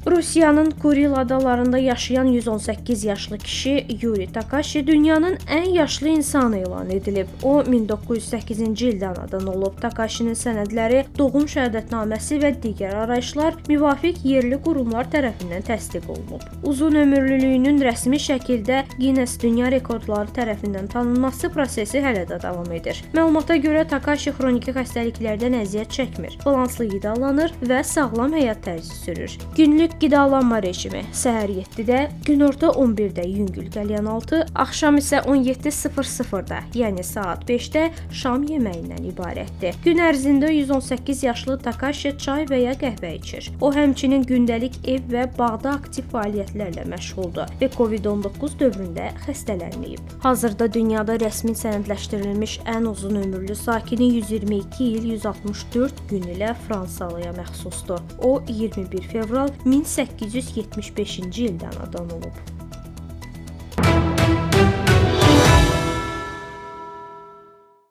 Rusiyanın Kuril adalarında yaşayan 118 yaşlı kişi Yuri Takashi dünyanın ən yaşlı insanı elan edilib. O 1908-ci ildə anadan olub. Takashinin sənədləri, doğum şəhadətnaməsi və digər arayışlar müvafiq yerli qurumlar tərəfindən təsdiq olunub. Uzun ömürlülüyünün rəsmi şəkildə Guinness Dünya Rekordları tərəfindən tanınması prosesi hələ də davam edir. Məlumata görə Takashi xroniki xəstəliklərdən əziyyət çəkmir, balanslı qidalanır və sağlam həyat tərzi sürür. Günlük qidalanma rejimi: səhər 7-də, günorta 11-də yüngül qəlyanaltı, axşam isə 17:00-da, yəni saat 5-də şam yeməyindən ibarətdir. Gün ərzində 118 yaşlı Takashi çay və ya qəhvə içir. O həmçinin gündəlik ev və bağda aktiv fəaliyyətlərlə məşğuldur və COVID-19 dövründə xəstələnməyib. Hazırda dünyada rəsmi sənədləşdirilmiş ən uzun ömürlü sakini 122 il 164 gün ilə Fransalıya məxsusdur. O 21 fevral 1875-ci ildə anadan olub.